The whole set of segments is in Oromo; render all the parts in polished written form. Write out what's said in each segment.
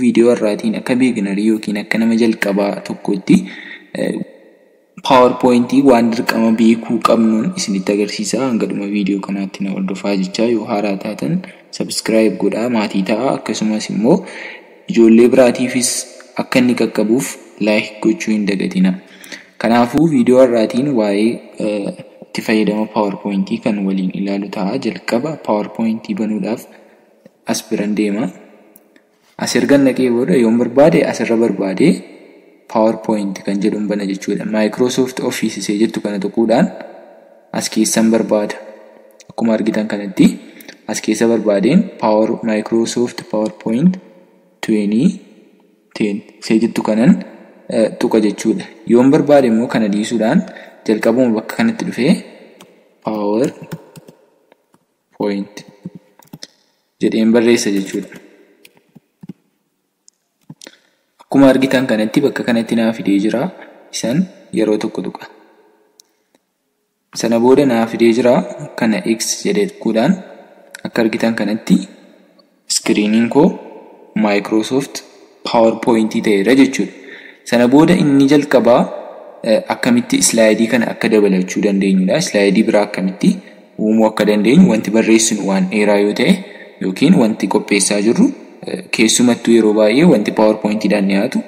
Viidiyoo har'aatiin akka beginnerii yookiin akka nama jalqabaa tokkotti PowerPointii waan dirqama beekuu qabnuun isinitti agarsiisa. Hanga dhuma viidiyoo kanaatti na hordofaa jechaa yoo haaraa taatan subscribe godhaa maatii ta'a. Akkasumas immoo ijoollee biraatiifis akka inni qaqqabuuf like gochuu hin dagatina. Kanaafuu viidiyoo har'aatiin waa'ee itti fayyadama PowerPointii kan waliin ilaalu ta'a. Jalqaba PowerPointii banuudhaaf as biran deema. As erga naqee booda yoon barbaade asirra barbaade PowerPoint kan jedhuun bana jechuudha. Microsoft Office isee jettu kana tuquudhaan as keessan barbaada. Akkuma argitan kanatti as keessa barbaadeen Microsoft PowerPoint 2010 isee jettu kanan tuqa jechuudha. Yoon barbaade immoo kana dhiisuudhaan jalqabuma bakka kanatti dhufee PowerPoint jedheen barreessa jechuudha. Akkuma argitan kanatti bakka kanatti naa fidee jira. Isan yeroo tokko tuqa. Sana booda naa fidee jira. Kana X jedhee tuquudhaan akka argitan kanatti iskiriiniin koo Microsoft PowerPoint ta'eera jechuudha. Sana booda inni jalqabaa akkamitti islaayidii kana akka dabalachuu dandeenyudha. Islaayidii biraa akkamitti uumuu akka dandeenyu wanti barreessinu waan dheeraa yoo ta'e yookiin wanti qopheessaa jirru keessumattuu yeroo baay'ee wanti PowerPointiidhaan dhiyaatu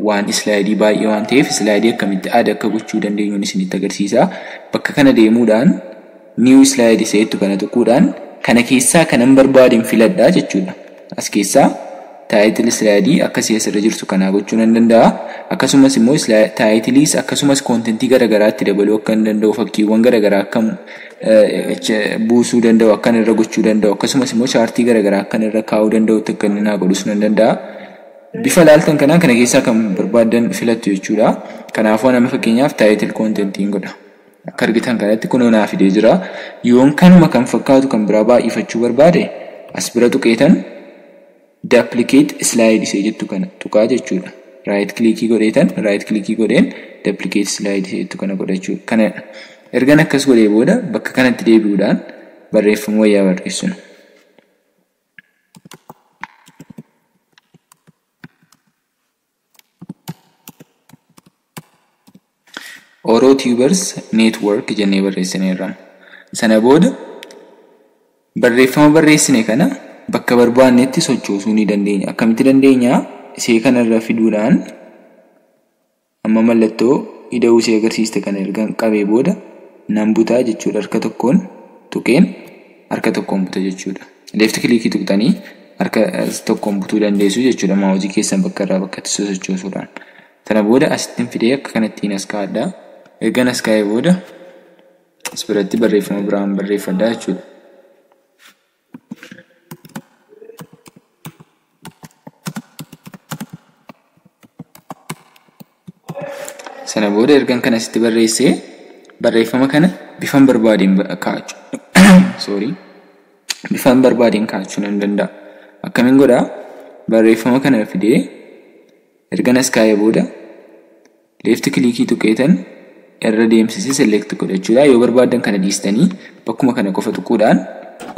waan islaayidii baay'ee waan ta'eef islaayidii akkamitti add akka gochuu dandeenyuun isinitti agarsiisa. Bakka kana deemuudhaan new slide iseettu kana tuquudhaan kana keessaa kanan barbaadeen filadhaa jechuudha. As keessaa title slide akkasii asirra jirtu kanaa gochuu nan danda'a. Akkasumas immoo titleis akkasumas contentii garaagaraatti dabaluu akka hin danda'u fakkiiwwan garaagaraa akka buusuu danda'u akkan irra gochuu danda'u akkasumas immoo chaartii garaagaraa akkan irra kaa'uu danda'u akka inni naa godhus nan danda'a. Bifa laaltan kanaan kana keessaa kan barbaadan filattu jechuudha. Kanaafuu nama fakkeenyaaf title contentiin godha. Akka argitan kanatti kunoo naa fidee jira. Yoon kanuma kan fakkaatu kan biraa baay'ifachuu barbaade as bira tuqeetan duplicate slide isee jettu kana tuqaa jechuudha. Right click godheetan right click godheen duplicate slide isee jettu kana godhachuu. Kana ergan akkas godhee booda bakka kanatti deebi'uudhaan barreeffama wayyaa barreessinu. Oro Tubers Network jennee barreessineerra. Sana booda barreeffama barreessine kana bakka barbaannetti sochoosuu ni dandeenya. Akkamitti dandeenya? Isee kanarra fiduudhaan amma mallattoo ida'uu isee agarsiiste kana erga qabee booda nan butaa jechuudha. Harka tokkoon tuqeen harka tokkoon buta jechuudha. Left click tuqxanii harka tokkoon butuu dandeessu jechuudha. Maawuzii keessan bakka irraa bakkatti sochoosuudhaan. Sana booda asittiin fidee akka kanattiin as kaa'adha. Ergan as kaa'ee booda as biratti barreeffama biraan barreeffadha jechuudha. Sana booda ergan kana asitti barreessee barreeffama kana bifan barbaadeen kaa'achuu. Sorry. Bifan barbaadeen kaa'achuu nan danda'a. Akkamiin godhaa? Barreeffama kana fidee ergan as kaa'ee booda left click tuqeetan irra deemsisee select godhachuudha. Yoo barbaadan kana dhiistanii bakkuma kana qofa tuquudhaan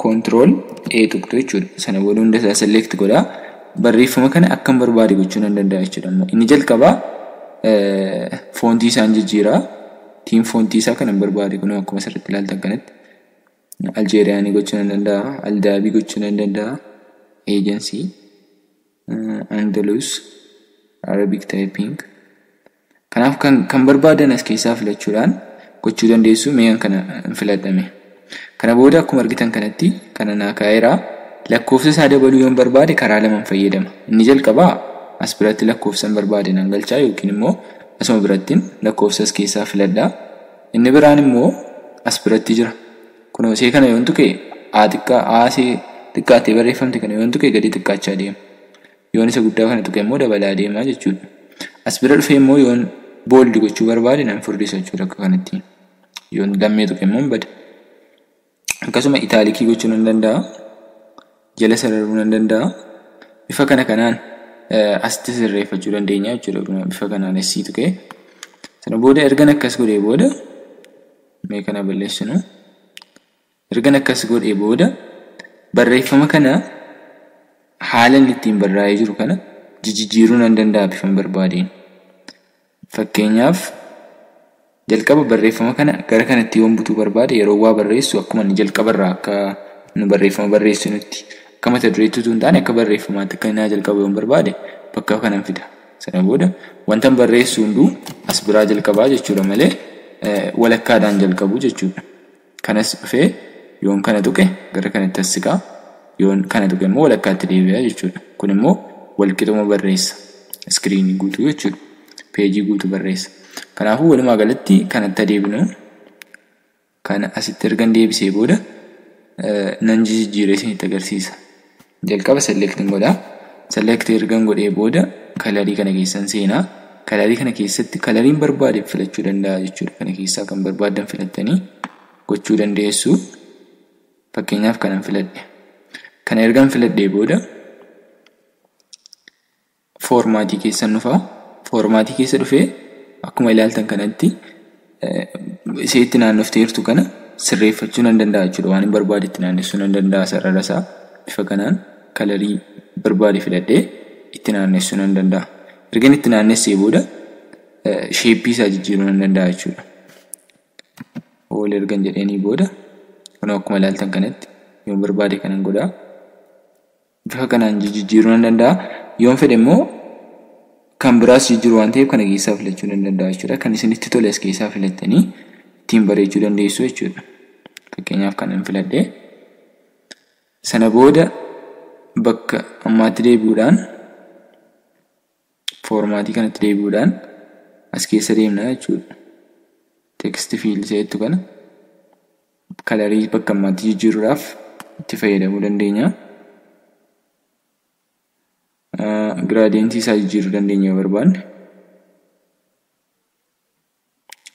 control A tuqxu jechuudha. Sana booda hunda isaa select godhaa. Barreeffama kana akkam barbaade gochuu nan danda'a jechuudha. Inni jalqabaa foontii isaan jijjiiraa. Tiin foontii isaa kanan barbaade kunoo akkuma asirratti ilaaltan kanatti Aljeeriyaanii gochuu nan danda'a, Aldaabii gochuu nan danda'a, Agency, Andalus, Arabic typing. Kanaaf kan barbaadan as keessaa filachuudhaan gochuu dandeessu. Mee kana filadhame. Kana booda akkuma argitan kanatti kana naa kaa'eera. Lakkoofsa isaa dabaluu yoon barbaade karaa lamaan fayyadama. Inni jalqabaa as biratti lakkoofsa hin barbaade nan galchaa yookiin immoo asuma birattiin lakkoofsa as keessaa filadhaa. Inni biraan immoo as biratti jira. Kunoo isee kana yoon tuqe A xiqqaa A isee xiqqaattee barreeffamte kana yoon tuqe gadi xiqqaachaa deema. Yoon isa guddaa kana tuqe immoo dabalaa deema jechuudha. As bira dhufee immoo yoon booldi gochuu barbaade nan furdisa jechuudha akka kanatti. Yoon lammee tuqe immoo hin bada. Akkasuma itaalikii gochuu nan danda'a. Jala sararuu nan danda'a. Bifa kana kanaan asitti sirreeffachuu dandeenya jechuudha. Bifa kanaan asii tuqee. Sana booda ergan akkas godhee booda mee kana balleessinu. Ergan akkas godhee booda barreeffama kana haala inni ittiin barraa'ee jiru kana jijjiiruu nan danda'a bifa barbaadeen. Fakkeenyaaf jalqaba barreeffama kana gara kanatti yoon butuu barbaade yeroo waa barreessu akkuma inni jalqabarraa akka nu barreeffama barreessinutti akka mata dureetti utuu hin taane akka barreeffamaatti akka inni jalqabu yoon barbaade bakka kanan fida. Sana booda wantan barreessu hunduu as biraa jalqabaa jechuudha malee walakkaadhaan jalqabu jechuudha. Kanas dhufee yoon kana tuqe gara kanatti as siqaa, yoon kana tuqe immoo walakkaatti deebi'a jechuudha. Kun immoo walqixuma barreessa. Iskiriinii guutuu jechuudha. Peejii guutuu barreessa. Kanaafuu walumaa galatti kanatti adeemnu kana asitti ergan deebisee booda nan jijjiiree isinitti agarsiisa. Jalqaba select godhaa. Select ergan godhee booda kalarii kana keessan seenaa. Kalarii kana keessatti kalariin barbaade filachuu danda'a jechuudha. Kana keessaa kan barbaadan filattanii gochuu dandeessu. Fakkeenyaaf kanan filadhe. Kana ergan filadhee booda foormaatii keessan dhufaa. Foormaatii keessa dhufee akkuma ilaaltan kanatti iseetti naannofteertu kana sirreeffachuu nan danda'a jechuudha. Waan hin barbaadetti naannessuu nan danda'a sarara isaa bifa kanaan kalarii barbaade filadhee itti naannessuu nan danda'a. Ergan itti naannessee booda sheeppii isaa jijjiiruu nan danda'a jechuudha. Ool ergan jedheenii booda kun akkuma ilaaltan kanatti yoon barbaade kanan godhaa. Bifa kanaan jijjiiruu nan danda'a. Yoon fedhe immoo kan biraas jijjiiru waan ta'eef kana keessaa filachuu nan danda'a jechuudha. Kan isinitti tole as keessaa filattanii ittiin bareechuu dandeessu jechuudha. Fakkeenyaaf kanan filadhee sana booda bakka ammaatti deebi'uudhaan foormaatii kanatti deebi'uudhaan as keessa deemna jechuudha. Text fill seettu kana kalarii bakka ammaatti jijjiiruudhaaf itti fayyadamuu dandeenya. Giraadiyentii isaa jijjiiruu dandeenya yoo barbaanne.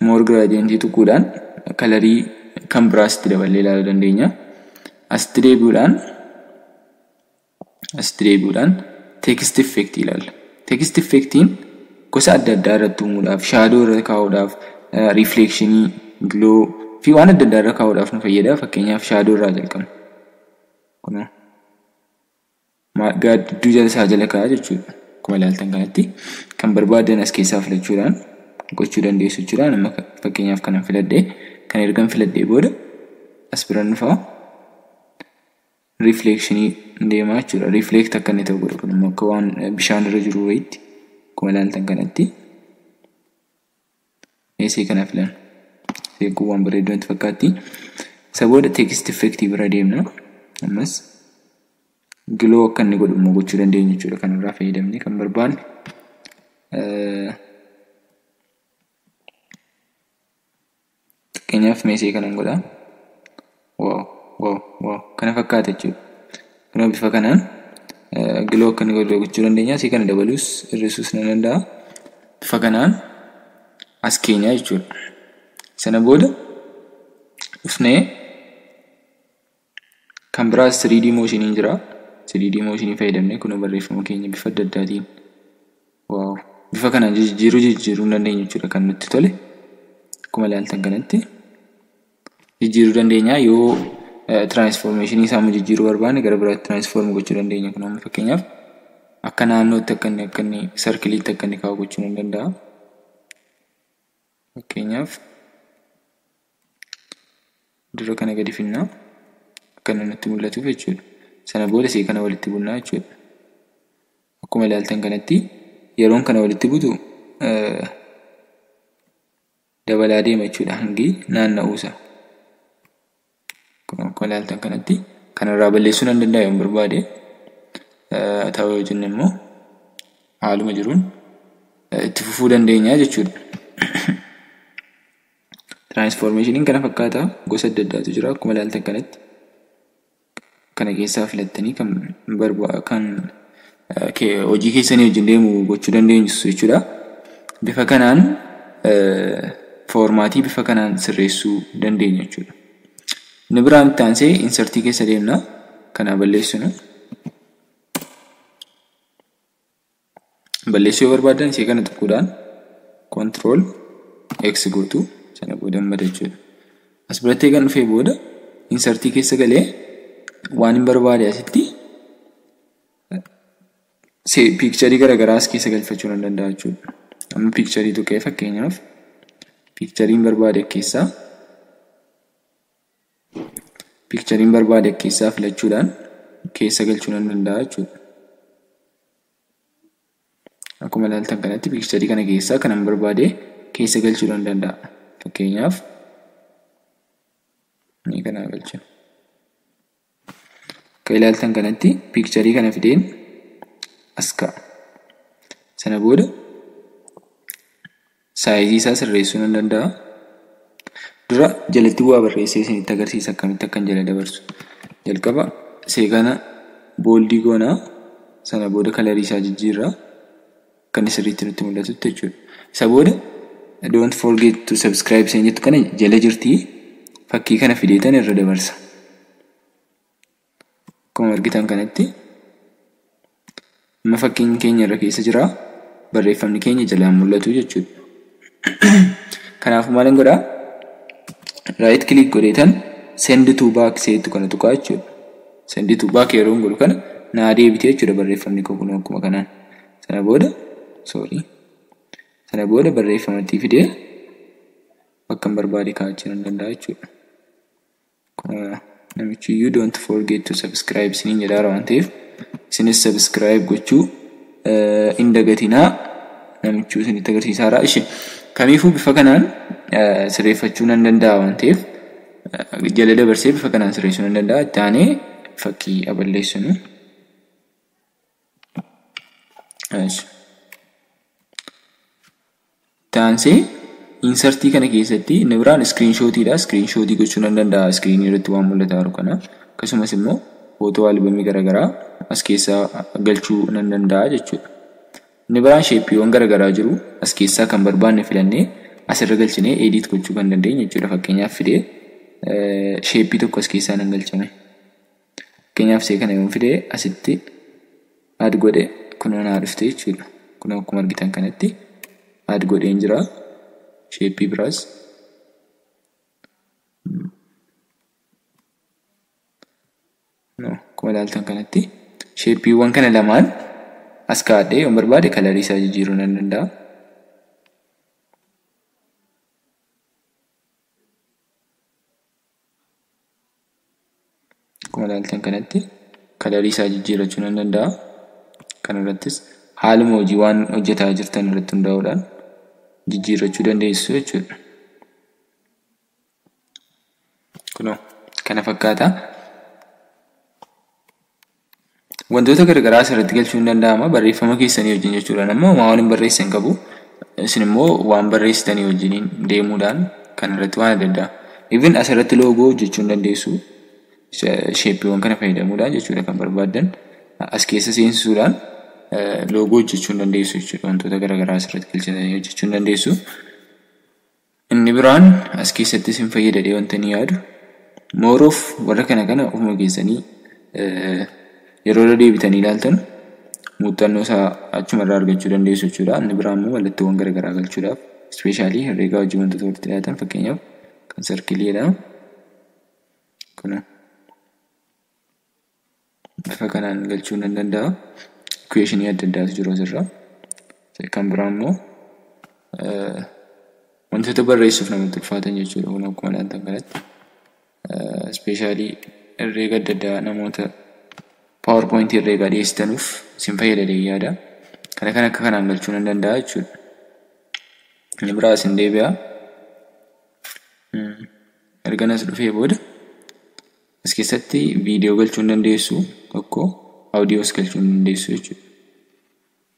Moor giraadiyentii tuquudhaan kalarii kan biraas itti daballee ilaaluu dandeenya. Asitti deebi'uudhaan text effect ilaalla. Text effectiin gosa adda addaa irratti uumuudhaaf, shaadoo irra kaa'uudhaaf, rifleekshinii, glow fi waan adda addaa irra kaa'uudhaaf nu fayyada. Fakkeenyaaf shaadoo irraa jalqabna. Kunoo gaaddiduu jala isaa jala kaa'a jechuudha. Akkuma ilaaltan kanatti kan barbaadan as keessaa filachuudhaan gochuu dandeessu jechuudha. Amma fakkeenyaaf kanan filadhee kan ergan filadhee booda as biran dhufaa rifleekshinii deemaa jechuudha. Rifleekt akka inni ta'u godha. Kun immoo akka waan bishaan irra jiru wayiitti akkuma ilaaltan kanatti meesee kana filan. Seequu waan bareedduu natti fakkaatti. Isa booda text effectii bira deemna. Ammas glow akka inni godhu immoo gochuu dandeenya jechuudha. Kanarraa fayyadamnee kan barbaanne. Fakkeenyaaf meesee kanan godhaa. Waaw waaw waaw kana fakkaata jechuudha. Kunoo bifa kanaan glow akka inni godhu gochuu dandeenya. Asii kana dabaluus hir'isuus ni danda'a. Bifa kanaan as keenya jechuudha. Sana booda dhufnee kan biraas 3D motioniin jira. 3D motionii fayyadamnee kunoo barreeffama keenya bifa adda addaatiin waaw bifa kanaan jijjiiruu hin dandeenya jechuudha. Kan nutti tole akkuma ilaaltan kanatti jijjiiruu dandeenya. Yoo tiraansfoormeeshinii isaa immoo jijjiiruu barbaanne gara biraatti tiraansfoorm gochuu dandeenya. Kun amma fakkeenyaaf akka naannootti akka inni sarkiliitti akka inni kaa'u gochuu ni danda'a. Fakkeenyaaf dura kana gadi finnaa akka inni nutti mul'atuuf jechuudha. Sana booda isee kana walitti bunnaa jechuudha. Akkuma ilaaltan kanatti yeroon kana walitti butu dabalaa deema jechuudha hangi naanna'uusa. Akkuma ilaaltan kanatti kanarraa balleessuu nan danda'a yoon barbaade. Ta'uu yoo jenne immoo haaluma jiruun itti fufuu dandeenya jechuudha. Tiraansfoormeeshiniin kana fakkaata gosa adda addaatu jira akkuma ilaaltan kanatti. Kana keessaa filattanii kan kan hojii keessanii wajjin deemu gochuu dandeenyu jechuudha. Bifa kanaan foormaatii bifa kanaan sirreessuu dandeenya jechuudha. Inni biraan itti aansee insertii keessa deemna. Kana balleessinu. Balleessuu yoo barbaadan ishee kana tuquudhaan control X gootu sana booda bada jechuudha. As biratti kan dhufee booda insertii keessa galee waan hin barbaade asitti Pictureii garaagaraa as keessa galfachuu nan danda'a jechuudha. Amma pictureii tuqee fakkeenyaaf pictureiin barbaade keessaa filachuudhaan keessa galchuu nan danda'a jechuudha. Akkuma ilaaltan kanatti pictureii kana keessaa kanan barbaade keessa galchuu nan danda'a. Fakkeenyaaf ni kana galchina. Akka ilaaltan kanatti pictureii kana fideen as ka'a. Sana booda sizeii isaa sirreessuu nan danda'a. Dura jalatti bu'aa barreessee isinitti agarsiisa akkamitti akkan jala dabarsu. Jalqaba see kana boldii goonaa, sana booda colorii isaa jijjiirraa akka inni sirriitti nutti mul'atutti jechuudha. Isa booda don't forget to subscribe isheen jettu kana jala jirti, fakkii kana fideetan irra dabarsa. Akkuma argitan kanatti amma fakkiin keenya irra keessa jira, barreeffamni keenya jalaan mul'atu jechuudha. Kanaafuu maalin godhaa? Right click godheetan send to back seetu kana tuqaa jechuudha. Send to back yeroo godhu kana naa deebitee jechuudha barreeffamni koo kun akkuma kanaan. Sana booda sorry. Sana booda barreeffamatti fidee bakka hin barbaade kaa'achuu nan danda'a jechuudha. Namichi iyyuu don't forget to subscribe isiniin jedhaara waan ta'eef isinis subscribe gochuu hin dagatinaa, namichuu isinitti agarsiisaara. Ishee kamiifuu bifa kanaan sirreeffachuu nan danda'a waan ta'eef jala dabarsee bifa kanaan sirreessuu nan danda'a. Itti aanee fakkii aballeessinu. Itti aansee insertii kana keessatti inni biraan screenshotiidha. Screenshotii gochuu nan danda'a screenii irratti waan mul'ataa jiru kana. Akkasumas immoo footoo albamii garaagaraa as keessaa galchuu nan danda'a jechuudha. Inni biraan shapeiiwwan garaagaraa jiru as keessaa kan barbaanne filannee asirra galchinee edit gochuu kan dandeenyu jechuudha. Fakkeenyaaf fidee shapeii tokko as keessaa nan galchame. Fakkeenyaaf see kana yoon fidee asitti add godhe kunoo naa dhufte jechuudha. Kunoo akkuma argitan kanatti add godheen jira. Shapeii biraas. Akkuma ilaaltan kanatti shapeiiwwan kana lamaan as kaa'adhee yoon barbaade colorii isaa jijjiiruu nan danda'a. Akkuma ilaaltan kanatti colorii isaa jijjiirrachuu nan danda'a. Kana irrattis haaluma hojii waan hojjetaa jirtan irratti hundaa'uudhaan jijjiirrachuu dandeessu jechuudha. Kunoo kana fakkaata. Wantoota garaagaraa asirratti galchuun danda'ama. Barreeffama keessanii wajjin jechuudha. Amma waan hin barreessan qabu. Isin immoo waan barreessitanii wajjiniin deemuudhaan kan irratti waan adda addaa. Even asirratti loogoo hojjechuu hin dandeessu. Shapeiiwwan kana fayyadamuudhaan jechuudha kan barbaaddan. As keessa seensisuudhaan loogoo hojjechuu hin dandeessu jechuudha. Wantoota garaagaraa asirratti galchitanii hojjechuu hin dandeessu. Inni biraan as keessatti isin fayyadadhee wanta ni yaadu. Mooroof warra kana kana ofuma keessanii yeroo irra deebitanii ilaaltan muuxannoo isaa achuma irraa argachuu dandeessu jechuudha. Inni biraan immoo mallattoowwan garaagaraa galchuudhaaf ispeeshaalii herreegaa hojii wantoota walitti dhiyaatan fakkeenyaaf kan sarkiliidha. Kun bifa kanaan galchuu nan danda'a. Equationii adda addaatu jiru asirra. Kan biraa immoo wantoota barreessuuf namatti ulfaatan jechuudha. Kun akkuma ilaaltan kanatti ispeeshaalii herreega adda addaa namoota PowerPoint herreegaa dhiyeessitanuuf isin fayyadadhee yaada. Kana kan akka kanaan galchuu nan danda'a jechuudha. Inni biraa isin deebi'a. Erga as dhufee booda as keessatti viidiyoo galchuu hin dandeessu tokko, audiyoos galchuu hin dandeessu jechuudha.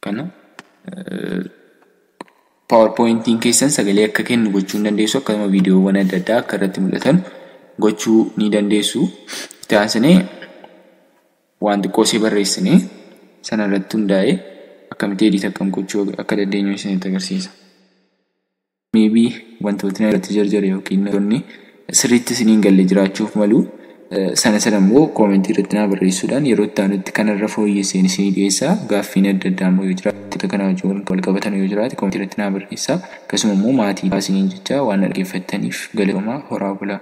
Kana PowerPointiin keessan sagalee akka kennu gochuu hin dandeessu, akkasuma viidiyoowwan adda addaa akka irratti mul'atan gochuu ni dandeessu. Itti aansinee waan xiqqoo ishee barreessinee sana irratti hundaa'ee akkamitti edit akkam gochuu akka dandeenyu isinitti agarsiisa. Maybe wantootni irratti jarjare yookiin wantoonni sirriitti isiniin galle jiraachuuf malu sana sana immoo koomentii irratti naa barreessuudhaan yeroo itti aanutti kanarra fooyyesseen isinii dhiyeessa. Gaaffiin adda addaa immoo yoo jiraate kana wajjin wal qabatan yoo jiraate koomentii irratti naa barreessaa. Akkasuma immoo maatii isiniin jecha waan dhaggeeffattaniif galatoomaa, horaa bulaa.